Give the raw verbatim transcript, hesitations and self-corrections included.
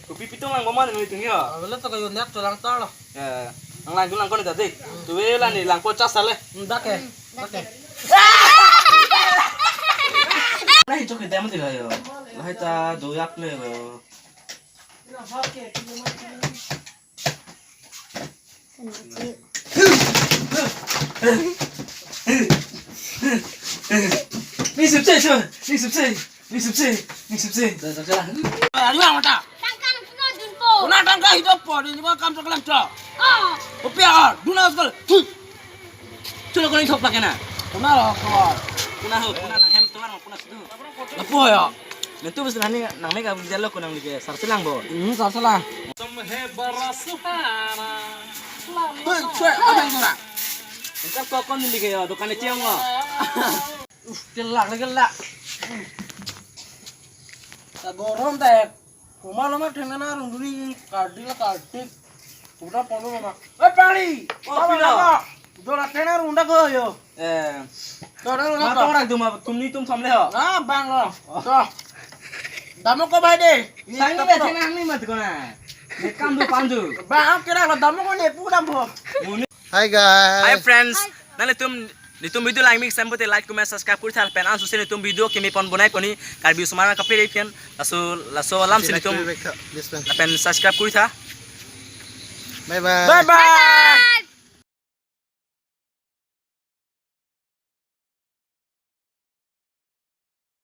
Kopi pitung lang bomani nelitum yo. Abele to kayo nek cholang tar lo. Ya, ang lang lang ko ni tadi. Tuwe la ni lang ko chas ale. Ndak ke. Ndak ke. Lahai chok ke dam ti la yo. Lahai ta do yak le lo. Ni sip se, ni sip se, ni sip se, ni sip se. Ari ang mata. Tangka nang kena dun po. Kuna tangka hidup po, di lima kam sekolah cho. Oh. Kopi ah, duna sekali. Chulo ko ni thok pakai na. Kuna lo ko. Kuna ho, kuna nang hem tuan, kuna situ. Lapu yo. Nelitum bes nani nang mega jalo ko nanglike sarselang bo. Hmm, sarselang. Tum he bara suhana. Tuh, cuy, apa yang kurang? Engkau kok kon like yo, dukan ni ciong lo. Uh, gelak, gelak. Ta gorom ta. Kuma lo ma thengna na rung duni kardik la kardik. Udah polo lo ma. Eh, Pali! Oh, pilo. Udah la thengna rung dak ko yo. Eh. Udah, udah, ma udah. Tong rak duma tumni tum samle ho. Ah, bang lo. Tuh. Damo ko bai de. Sangi be thengna ni mat ko na. Ne kam du pandu. Bang, kira lo damo ko ne pu dam ho. Hi guys. Hi friends. Nanglitum, nelitum video langmik sempote like, comment, subscribe kuri tha pen ansu se nelitum video kimi pon bonai koni Karbi osomar kaphere pen laso laso alam se nelitum This one. Pen subscribe kuri tha. Bye bye. Bye bye.